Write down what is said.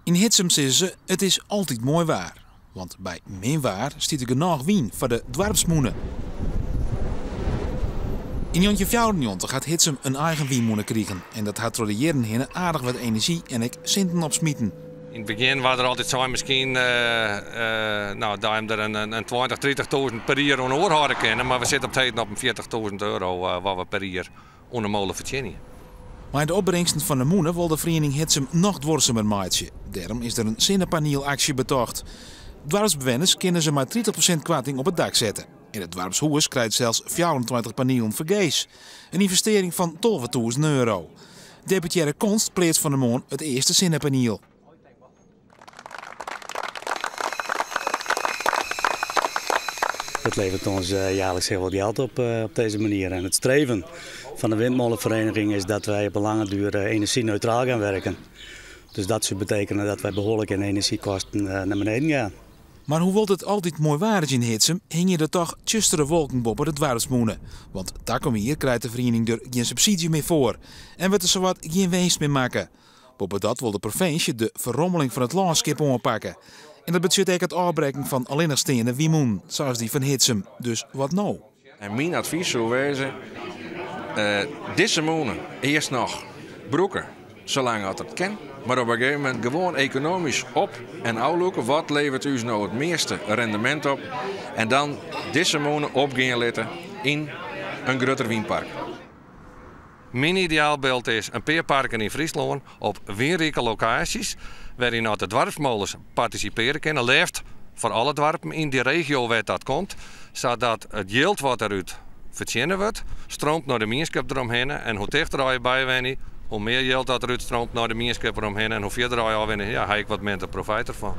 Yn Hitsum sizze se, it is altyd moai waar. Want by min waar stiet der genôch wyn foar de doarpsmûne. Yn 1994 hat Hitsum in eigen wynmûne krigen en dat hat troch de jierren hinne aardich wat enerzjy en ek sinten opsmiten. Yn it begjin waard der altyd sein miskien no, dat jim der in 20, 30.000 per jier oan oerhâlde kinne, mar we sitte op 't heden op in 40.000 euro wat we per jier oan de mole fertsjinje. Mei de opbringsten fan de mûne wol de feriening Hitsum noch duorsumer meitsje. Dêrom is der in sinnepanielaksje betocht. Doarpsbewenners kinne se mei 30% koarting op it dak sette. En it doarpshûs krijt sels 24 panielen fergees. In ynvestearring fan 12.000 euro. Deputearre Konst pleatst fan 'e moarn it earste sinnepaniel. Dat levert ons jaarlijks heel wat geld op op deze manier. En het streven van de windmolenvereniging is dat wij op een lange duur energie-neutraal gaan werken. Dus dat zou betekenen dat wij behoorlijk in energiekosten naar beneden gaan. Mar hoewol't it altyd moai waar is yn Hitsum, hingje der toch tsjustere wolken boppe de doarpsmûne. Want takom jier krijt de feriening der gjin subsydzje mear foar en wurdt der sawat gjin winst mear makke. Boppedat wol de provinsje de ferrommeling fan it lânskip oanpakke. En dat betsjut ek it ôfbrekken fan allinnichsteande wynmûnen, sa as dy fan Hitsum. Dus wat no? En myn advys soe wêze, dizze mûne earst noch brûke salang as it kin, mar op in gegeven momint gewoan ekonomysk op en ôflûke. Wat levert ús no it measte rendemint op? En dan dizze mûne opgean litte yn in grutter wynpark. Myn ideaalbyld is in pear parken yn Fryslân op wynrike lokaasjes, wêryn oft de doarpsmoles partisipearje kinne, leafst foar alle doarpen yn dy regio wêr't dat komt, sadat it jild wat derút fertsjinne wurdt, stroomt nei de mienskip deromhinne en hoe tichter oft je by wenje, hoe mear jild dat derút stroomt nei de mienskip deromhinne en hoe fierder oft je ôf wenje, ja, ha ik wat minder profijt derfan.